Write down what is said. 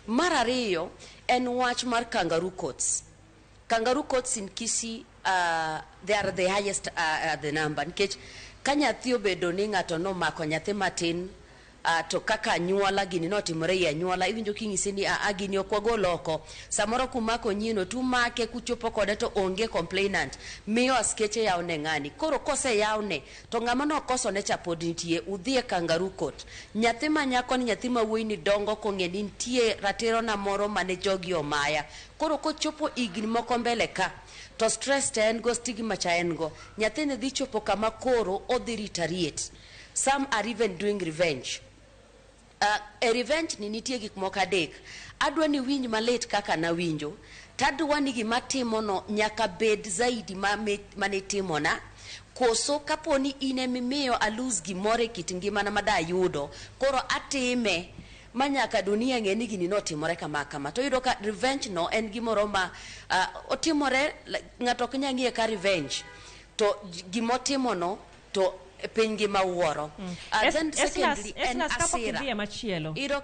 Mar ariyo en wach mar kangaroo courts. Kangaroo courts in Kisii they are the highest the number nikech ka nyathi obedo ni ng'ato nomako nyathi matin to kaka anyuola gini notimore ei anyuola iwinjo king'isi ni aa gini ok wagol oko samoro kumako nyieno tumake kuchopo kode to onge complainant miyo askeche yawne ng'ani koro koseyawne to ng'ama nokosone cha pod nitie udhi e kangaroo court nyathi ma nyako ni nyathi ma wuoyi ni dongo kong'e ni nitie ratiro na moro mane jogi omaya koro kochopo higni moko mbele ka to stress te en go stigma cha en go nyathini dhi chopo kama koro odhi retaliate some are even doing revenge e revenge ni nitie gik moko adek adwa ni winj malit kaka nawinjo tadwa ni gima timono nyaka bed zaidi ma manitimona koso kapo ni in emimiyo a lose gimoro e kit ngimana madayudo koro atime ma nyaka dunia ng'e ni gini notimore kama kama to iyudo ka revenge no en gimoro ma otimore like, ng'ato ok nyal ng'iye ka revenge to gimotimono to piny ngima wuoro. Then Esnas, secondly en Esnas kapok asira idhi e machielo. Iyudo